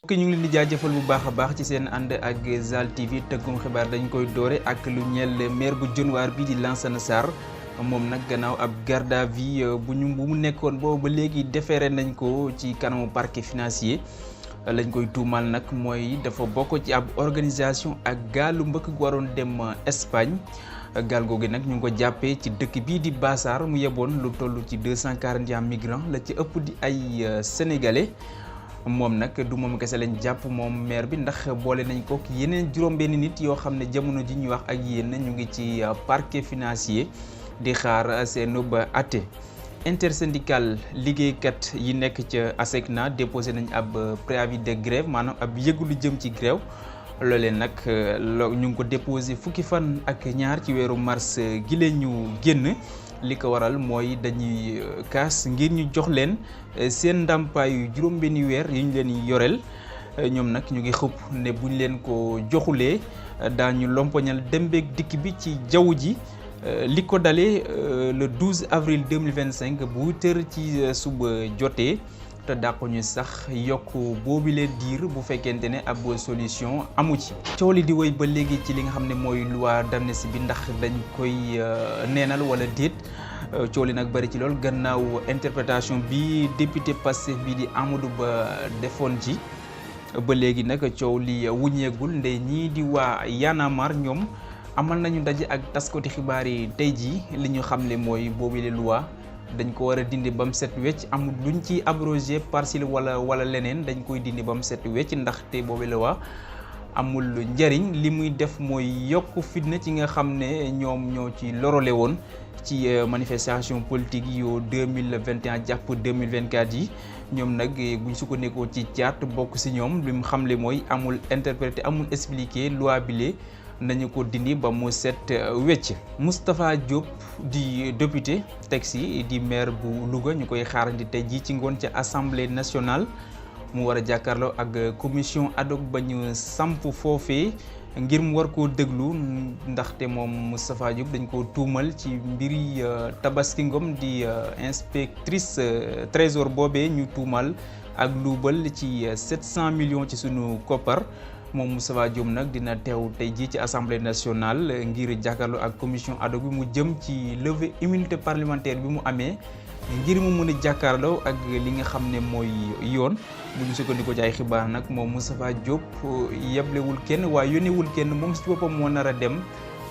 ki ñu ngi leen di jaajëfal bu baax a baax ci seen ànd ak Zal TV tëggum xibaar dañ koy doore ak lu ñeel maire bu Dionewar bi di Lansana Sarr moom nag gannaaw ab garde à vue bu mu nekkoon boobu ba léegi déféré nañ ko ci kanamu parquet financier lañ koy tuumal nag mooy dafa bokk ci ab organisation ak gaalu mbëkk gu waroon dem Espagne gaal googu nag ñu ngi ko jàppee ci dëkk bii di Bassar mu yeboon lu toll ci 241 migrants la ci ëpp di ay sénégalais. moom nag du moom kese lañ jàpp moom maire bi ndax boole nañ ko yeneen juróom-benn nit yoo xam ne jamono ji ñuy wax ak yéen ñu ngi ci parquet financier di xaar seen ba àtte. intersyndical liggéeykat yi nekk ca ASECNA déposé nañ ab préavis de grève maanaam ab yëgu lu jëm ci grève loolee nag ñu ngi ko déposé fukki fan ak ñaar ci weeru mars gi la ñu génn. li ko waral mooy dañuy kaas ngir ñu jox leen seen ndàmpaayu juróom-benni weer yi ñu leen yoreel ñoom nag ñu ngi xëpp ne buñ leen ko joxulee daañu lompoñal dem beeg dikk bi ci jaww ji li ko dalee le 12 avril 2025 bu tër ci suba jotee te dàquñu sax yokk boobile diir bu fekkente ne ab solution amu ci. coow li di woy ba léegi ci li nga xam ne mooy loi d'amnistie bi ndax dañ koy neenal wala déet coow li nag bari ci lool gannaaw interprétation bi député Pastef bi di Amadou Ba defoon ci ba léegi nag coow li wuñeegul nde ñii di waa Y'en a marre ñoom amal nañu ndaje ak taskati xibaar yi tey jii li ñu xamle mooy boobile loi. dañ ko war a dindi ba mu set wecc amul luñ ci abrogé partiel wala leneen dañ koy dindi ba mu set wecc ndaxte boobu la waa amul njëriñ li muy def mooy yokk fitna ci nga xam ne ñoom ñoo ci lorole woon ci manifestation politique yu 2021 jàpp 2024 yi ñoom nag buñ sukkandikoo ci caat bokk si ñoom li mu xamle mooy amul interprété amul expliqué loi bile nañu ko dindi ba mu set wecc. Moustapha Diop di député taxi di maire bu Louga ñu koy xaarandi tey jii ci ngoon ca assemblée nationale mu war a jàkkaarloo ak commission ad hoc ba ñu samp foofee ngir mu war koo déglu ndaxte moom Moustapha Diop dañ ko tuumal ci mbiri Tabaski Ngom di inspectrice trésor boobee ñu tuumal ak luubal ci 700 millions ci sunu koppar. moom Moustapha Diop nag dina teew tey jii ci assemblée nationale ngir jàkkaarloo ak commission ad hoc bi mu jëm ci levée immunité parlementaire bi mu amee ngir mu mën a jàkkaarloo ak li nga xam ne mooy yoon bu ñu sukkandikoo ci ay xibaar nag moom Moustapha Diop yeblewul kenn waaye yónnewul kenn moom si boppam moo nar a dem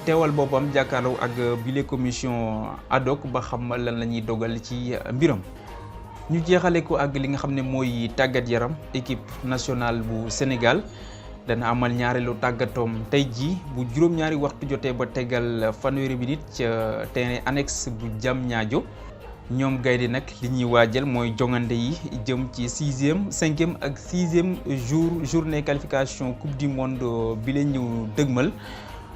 teewal boppam jàkkaarloo ak bile commission ad hoc ba xam lan la ñuy dogal ci mbiram. ñu jeexale ko ak li nga xam ne mooy tàggat yaram équipe nationale bu Sénégal. dana amal ñaareelu tàggatoom tey jii bu juróom-ñaari waxtu jotee ba tegal fanweeri minute ca terrain annexe bu Diamniadio ñoom gaynde nag li ñuy waajal mooy jongante yi jëm ci 5e ak 6e journée qualification coupe du monde bi la ñu dëgmal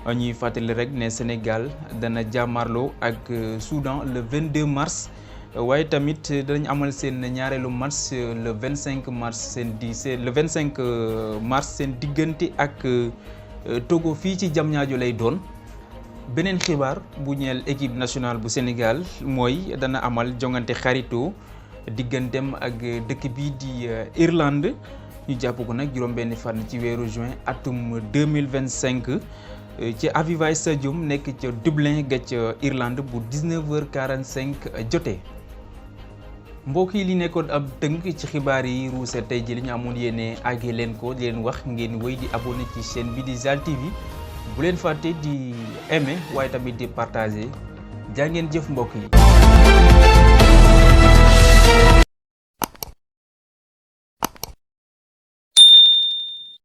ñuy fàttali rek ne Sénégal dana jàmmarloo ak Soudan le 22 mars. waaye tamit danañ amal seen ñaareelu match le 25 mars le 25 mars seen diggante ak Togo fii ci Diamniadio lay doon. beneen xibaar bu ñeel équipe nationale bu Sénégal mooy dana amal jongante xarito digganteem ak dëkk bii di Irlande ñu jàpp ko nag juróom-benn fan ci weeru juin atum 2025 ci Aviva Stadium nekk ca Dublin ga ca Irlande bu 19h45 jotee. mbokk yi li nekkoon ab tënk ci xibaar yi ruuse tey ji li ñu amoon yéene àggee leen ko di leen wax ngeen wéy di abonné ci chaîne bi di Zal TV bu leen fàtte di aimer waaye tamit di partager jaa ngeen jëf mbokk yi.